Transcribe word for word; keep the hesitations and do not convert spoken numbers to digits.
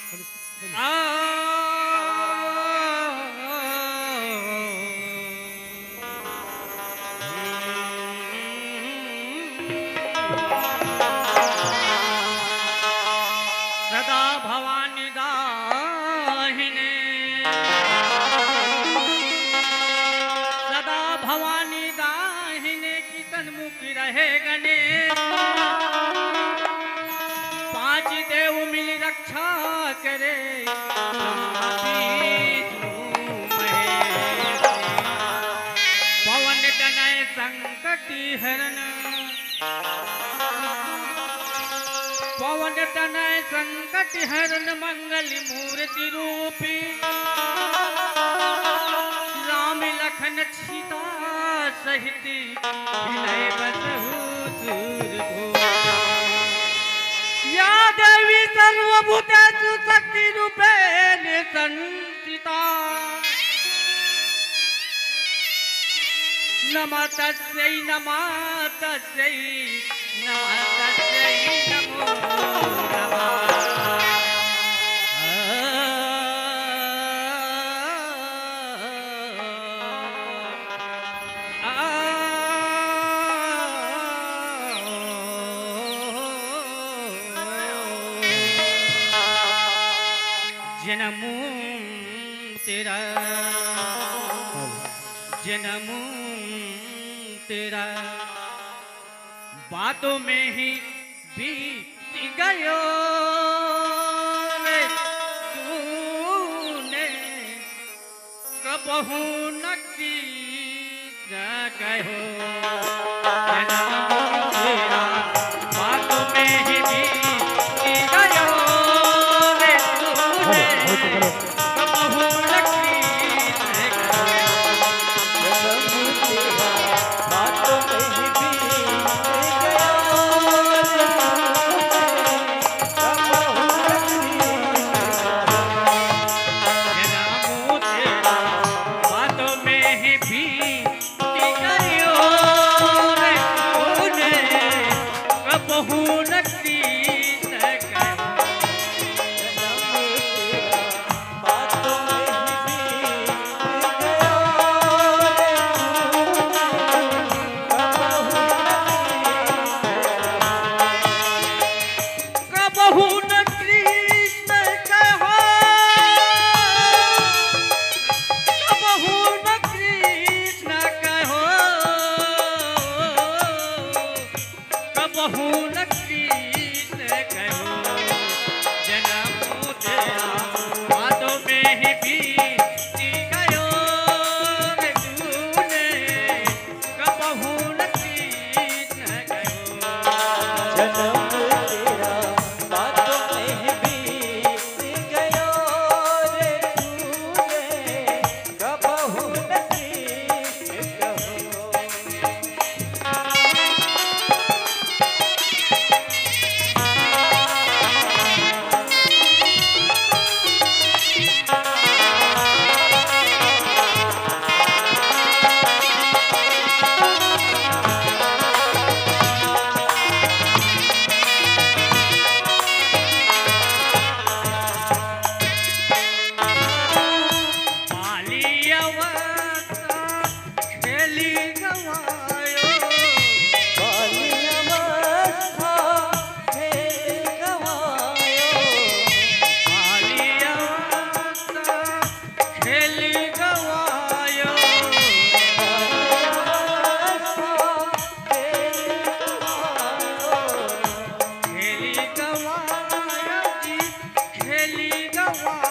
आ, सदा भवानी दाहिने, सदा भवानी दाहिने, किसन मुख रहे गणेश। पांच देव मिल रक्षा करे, ब्रह्मा विष्णु महेश। पवन तनय संकट हरण, पवन तनय संकट हरण मंगल मूर्ति रूपी। राम लखन सीता सहित विनय बसहु सुर घोर। या देवी सर्वभूतेषु शक्ति रूपेण संस्थिता। नमः तस्यै, नमः तस्यै, नमः तस्यै, नमो नमः। जन्म तेरा, जन्म तेरा, बातों में ही बीत गयो रे तूने, कबहू न कृष्ण कहो। जन्म तेरा बातों में ही बीत गयो रे तूने, कबहू न कृष्ण कहो। जन्म तेरा बातों में ही बीत गयो रे तूने, कबहू न कृष्ण कहो। जन्म तेरा बातों में ही बीत गयो रे तूने, कबहू न कृष्ण कहो। जन्म तेरा बातों में ही बीत गयो रे तूने, कबहू न कृष्ण कहो। कबहू न कृष्ण कहो, कबहू न कृष्ण कहो, कबहू न कृष्ण कहो। जन्म तेरा बातों में ही बीत गयो रे तूने, कबहू न कृष्ण कहो। जन्म तेरा बातों में ही बीत गयो रे तूने, कबहू न कृष्ण कहो। बाली अवस्था खेली गवायो। बाली अवस्था खेली गवायो। बाली अवस्था खेली गवायो। बाली अवस्था खेली गवायो। खेली गवायो जी, खेली गवायो।